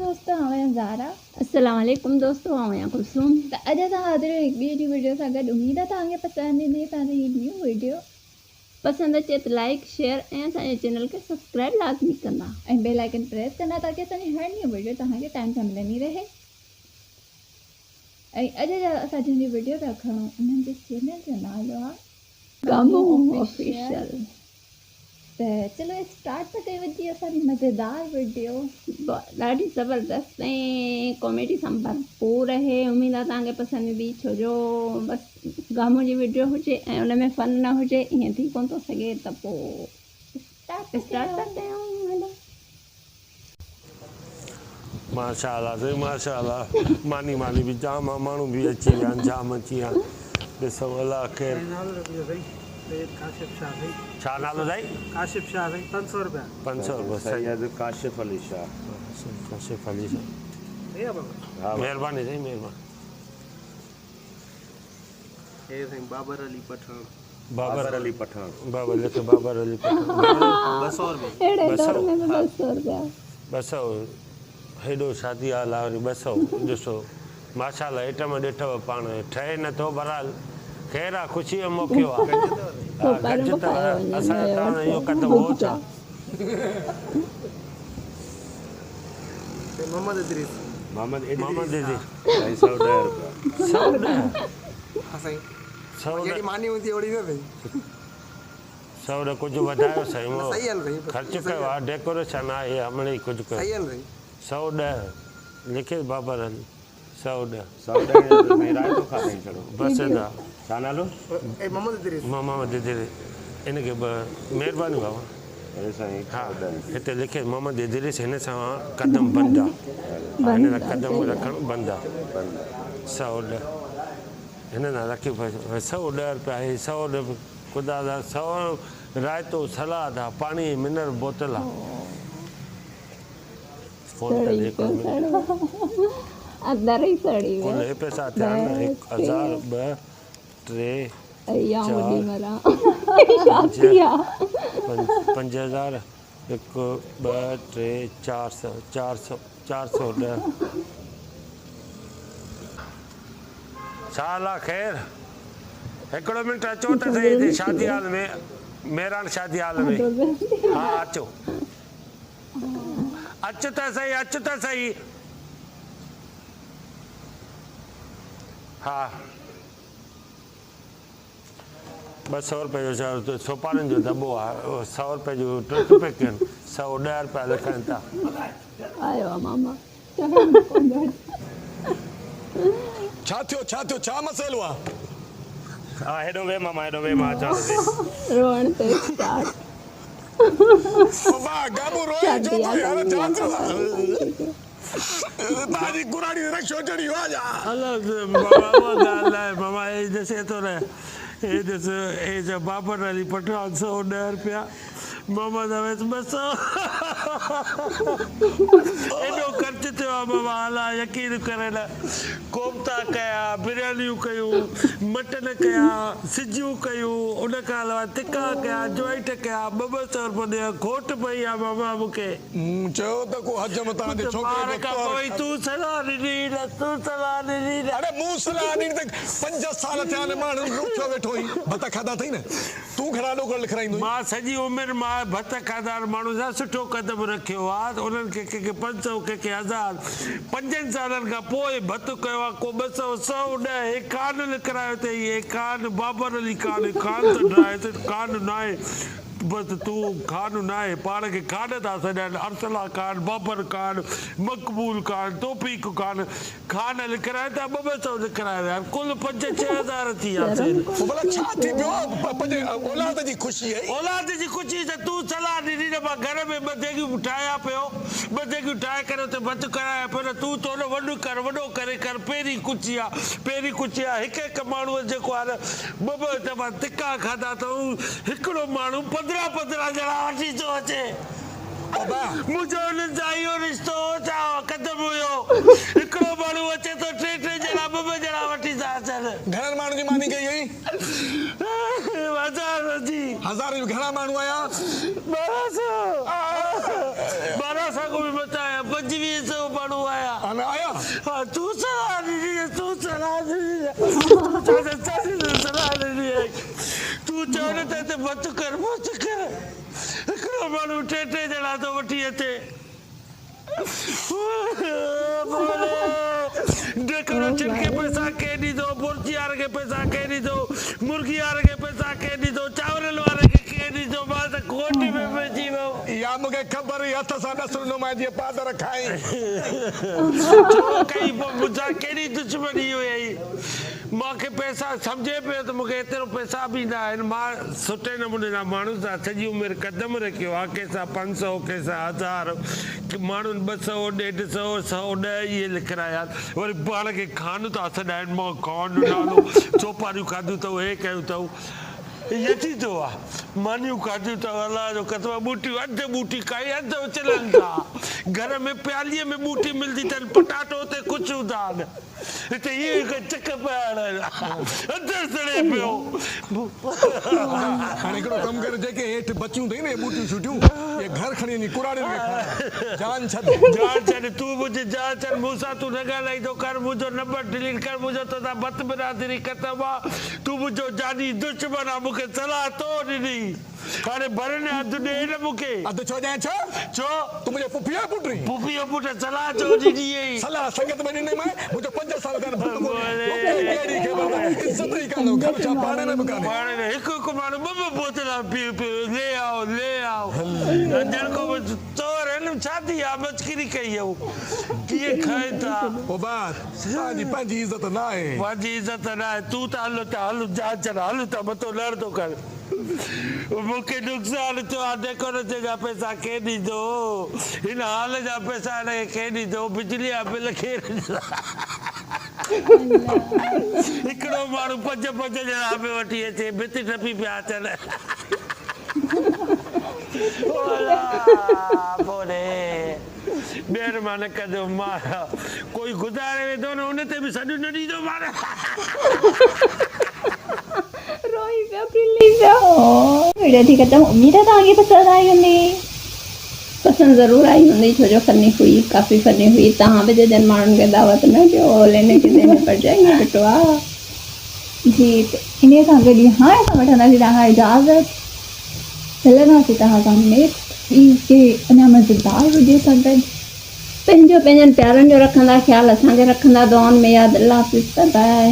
دوستو آئون آهيان زارا. السلام عليڪم دوستو آئون آهيان ڪلثوم. ته اڄ اسان حاضر آهيون هڪ ٻي نيو وڊيو سان گڏ اميد آهي توهان کي پسند ايندي اسان جي هي نيو وڊيو. پسند اچي ته لائيڪ شيئر ۽ اسان جي چينل کي سبسڪرائيب لازمي ڪندا. ۽ بيل آئيڪن پريس ڪندا تاڪه اسان جي هر نيو وڊيو توهان کي ٽائيم سان ملندي رهي ۽ اڄ جا اسان جنهن جي وڊيو پيا کڻون انهن جي چينل جو نالو آهي گامون آفيشل. ته چلو اسٽارٽ ٿا ڪيون جي اسان جي مزيدار وڊيو. ڏاڍي زبردست ۽ ڪاميڊي سان ڀرپور آهي اميد آهي توهان کي پسند ايندي ڇو جو بس گامون جي وڊيو هجي ۽ ان ۾ فن نه هجي ائين ٿي ڪونه ٿو سگهي ته پوء اسٽارٽ ٿا ڪيون هلو. ماشاء الله سائين ماشاء الله ماني ماني به جام آ ماڻهو به اچي ويا آهن جام اچي ويا آهن ڏسو الله خير. سائين نالو رکجو سائين سيد ڪاشف شاھ سائين. ڇا نالو سائين؟ ڪاشف شاھ سائين پنج سؤ روپيا. پنج سؤ روپيا سيد ڪاشف علي شاھ. سيد ڪاشف علي شاھ صحيح آ بابا. ها مهرباني سائين مهرباني. هي سائين بابر علي پٺاڻ. بابر علي پٺاڻ. بابر لک بابر علي پٺاڻ. ٻه سؤ روپيا. اهڙي دور ۾ به ٻه سؤ روپيا. ٻه سؤ هيڏو شادي هال آ وري ٻه سؤ ڏسو ماشاء الله ائٽم ڏٺو پاڻ ٺهي نه ٿو بھرحال خير آ خوشي جو موقعو آ ها گج اٿو اسان جو توهان اهو قدم هو ڇا. سائين محمد ادريس. محمد محمد ادريس ادريس. سائين سؤ ڏهه روپيا. سؤ ڏهه. ها سائين. سؤ جهڙي ماني هوندي اوڙي نه سائين. سؤ ڏهه ڪجهه وڌايو سائين نه صحيح آهن سائين خرچ ڪيو آ ڊيڪوريشن آهي همڙئي ڪجهه ڪيو. صحيح آهن سائين. 110 لکيس بابر علي 110. 110 جو سائين رائتو کاڌائين ڇڙو. بس ادا. ڇا نالو؟ اي محمد ادريس. محمد ادريس ان کي به مهرباني بابا. اري سائين ها هتي لکيس محمد ادريس هن سان قدم بند آ هن سان قدم رکڻ بند آ 110 هن سان رکي 110 روپيا هي 110 خدا دا سؤ رائتو سلاد آ پاڻي جي منرل بوتل آ. فون ڪر هڪڙو منٽ. اندر ئي سڙي ڪل ويو. هي پئسا ٿيا آهن هڪ هزار ٻه ٽي چار پنج پنج هزار هڪ ٻه ٽي چار سؤ چار سؤ چار سؤ ڏهه. ڇا حال آ خير. هڪڙو منٽ اچو ته سهي هتي شادي هال ۾ مهراڻ شادي هال ۾ ها اچو اچ ته سهي اچ ته سهي ها ٻه سؤ روپيه جو سوپارن جو دٻو آ سؤ روپيه جو ٽه پيڪ آهن 110 روپيا لکائن ٿا. آيو آ ماما. ڇا ٿيو ڇا ٿيو ڇا مسئلو آ. ها هيڏو ويهه ماما هيڏو ويهه مان اچان ٿو. روئڻ ته اسٽارٽ. ابا گامون روئي ڇو ٿو يار ڇا ٿيو آ. تان جي ڪراڙي تي رڪشو چڙهي ويو آ ڇا. الا ماما اها ڳالهه ناهي ماما هي ڏسي ٿو نه هي ڏس هي چئي بابر علي پٺاڻ 110 روپيا محمد اويس 200 ايڏو خرچ ٿيو آ بابا الا يقين ڪري نه ڪوفتا ڪيا بريانيون ڪيون مٽن ڪيا سجيون ڪيون ان کان علاوه تڪا ڪيا جوائنٽ ڪيا ٻه ٻه سئو روپين جي کوٽ پئي آ ماما مونکي. مون چيو ته ڪو حجم توهان جي ڇوڪري جو طور کاڌو. تون صلاح ڏني نه تون صلاح ڏني نه. اڙي مون صلاح ڏني ته پنج سال ٿيا آهن ماڻهن رکيو ويٺو آهين ڀت کاڌا اٿئي نه تون گهڻا ڏوڪڙ لکرائيندو آهين. مان سڄي عمر مان ڀت کاڌا آهن ماڻهن سان سٺو قدم رکيو آهي انهن کي ڪنهن کي پنج سئو ڪنهن کي هزار پنجن سالن کان پوء ڀت ڪيو آهي ڪو ٻه سئو سئو ڏهه هي ڪان لکرايو اٿئي هي ڪان بابر علي خان هي خان ته ناهي خان ناهي بس تون خان ناهي پاڻ کي خان ٿا سڏائن ارسلا خان بابر خان مقبول خان توفيق خان خان لکرائن ٿا ٻه ٻه سئو لکرائي ويا آهن ڪل پنج ڇهه هزار ٿي ويا سيل. پوء ڀلا ڇا ٿي پيو پنهنجي اولاد جي خوشي هئي. اولاد جي خوشي ته تون صلاح ڏني نه مان گهر ۾ ٻه ديڳيون ٺاهيان پيو ٻه ديڳيون ٺاهي ڪري اتي ڀت ڪرايان پيو نه تون ٿورو وڏ ڪر وڏو ڪري ڪر پهرين ڪچي آ پهرين ڪچي آ هڪ هڪ ماڻهوء جيڪو آهي نه ٻه ٻه دفعا تڪا کاڌا اٿئون، هڪڙو ماڻهو پندرهن پندرهن ڄڻا وٺي ٿو اچي. منهنجو انهن سان اهو رشتو هو ڇا قدم هيو. هڪڙو ماڻهو اچي ٿو ٽي ٽي ڄڻا ٻه ٻه ڄڻا وٺي ٿا اچن. گهڻن ماڻهن جي ماني ڪئي هئي؟ هزار جي. هزار جي گهڻا ماڻهو آيا؟ 1200. 1200 کان به مٿان آيا، 2500 ماڻهو. ماڻهو آيا. هاڻي آيا؟ ها تون صلاح ڏني آهي تون صلاح ڏني آهي تون ڇا ته چاچي تون صلاح ڏني آهي تون چئو نه ته هتي ڀت ڪر ڀت ڪر هڪڙو ماڻهو ٽي ٽي ڄڻا ٿو وٺي اچي. ڊيڪوريشن کي پئسا ڪنهن ڏيندو، بورچي واري کي پئسا ڪنهن ڏيندو، مرغي واري کي پئسا ڪنهن ڏيندو، چانورن واري کي ڪنهن ڏيندو، مان ته ڪوٽ ۾ پئجي ويم. اها مون کي خبر هئي هٿ سان ڏس ڏنو مانء جيئن پادر کائين. ڇو ڪئي پوء مون سان ڪهڙي دشمني هئي. مان کي پئسا سمجهي پيو ته مون کي ايترو پئسا به نه آهن. مان سٺي نموني سان ماڻهن سان سڄي عمر قدم رکيو آهي. ڪنهن سان 5 سئو، ڪنهن سان هزار، ماڻهن 2 سئو، 150، 110 اهي لکرايا. وري پاڻ کي خان ٿا سڏائن. مان خان نالو چوپاريون کاڌيون اٿئون، هي ڪيون اٿئون. يتي ٿيو آ. مانيون کاڌيون اٿئون الله جو قسم آ ٻوٽيون اڌ ٻوٽي کائي اڌ اڇلن ٿا. گهر ۾ پياليء ۾ ٻوٽي ملدي اٿن پٽاٽو اتي ڪجهه هوندا آهن. هتي هيء هڪ چڪ پيا هڻن اڌ سڙي پيو. هاڻي هڪڙو ڪم ڪر جيڪي هيٺ بچيون اٿئي نه اهي ٻوٽيون ڇوٽيون اهي گهر کڻي وڃي ڪراڙين کي کارائي. جان ڇڏ. جان ڇڏ تون منهنجي جان ڇڏ مون سان تون نه ڳالهائيندو ڪر منهنجو نمبر ڊليٽ ڪر منهنجو توسان بت برادري ختم آ. تون منهنجو جاني دشمن آ مون کي صلاح تو ڏني هاڻي ڀرين اڌ ڏي نه مون کي. اڌ ڇو ڏيان ڇا؟ ڇو؟ تون منهنجي پڦيء جو پٽ آهين. پڦيء جو پٽ صلاح ڇو ڏني هئي؟ صلاح سنگت ۾ ڏني مانء منهنجو 5 سال ٿيا آهن ڀت ڪونهي مون کي ڪهڙي خبر ته عزت ئي ڪانه گهر ڇا پاڙي ۾ به ڪانهي. پاڙي ۾ هڪ هڪ ماڻهو ٻه ٻه بوتلان پي پيو لي آئو لي آئو ڄڻ ڪو طور هن ڇا ٿي آ مشڪري ڪئي هئون ڪيئن کائين ٿا. عباد توهان جي پنهنجي عزت ناهي. پنهنجي عزت ناهي تون ته هل ته هل جان ڇڏ هل ته متو لڙ ٿو ڪر مون کي نقصان ٿيو آ ڊيڪوريشن جا پئسا ڪير ڏيندو هن هال جا پئسا هن کي ڪير ڏيندو بجلي جا بل ڪير ڏيندو هڪڙو ماڻهو پنج پنج ڄڻا پيو وٺي اچي ڀت ٽپي پيا اچن. ٻيهر مان نه ڪندو مان ڪوئي گذاري ويندو نه ان تي به سڏ نه ڏيندو مان. روئي پيو کلي پيو. وڊيو ٿي ختم اميد آ توهان کي پسند آئي هوندي. پسند ضرور آئي هوندي ڇو جو فني هئي ڪافي فني هئي توهان به ججن ماڻهن کي دعوت نه ڏيو ليني ڪي ديني پڙ جائينگي بٽوا. جي ته انهيء سان گڏ ئي هاڻي اسان وٺنداسين توهان کان اجازت. ملنداسين توهان سان نيڪسٽ ٻي ڪنهن اڃا مزيدار وڊيو سان گڏ. پنهنجو پنهنجن پيارن جو رکندا خيال اسان کي رکندا دعائن ۾ ياد الله حافظ باء باء.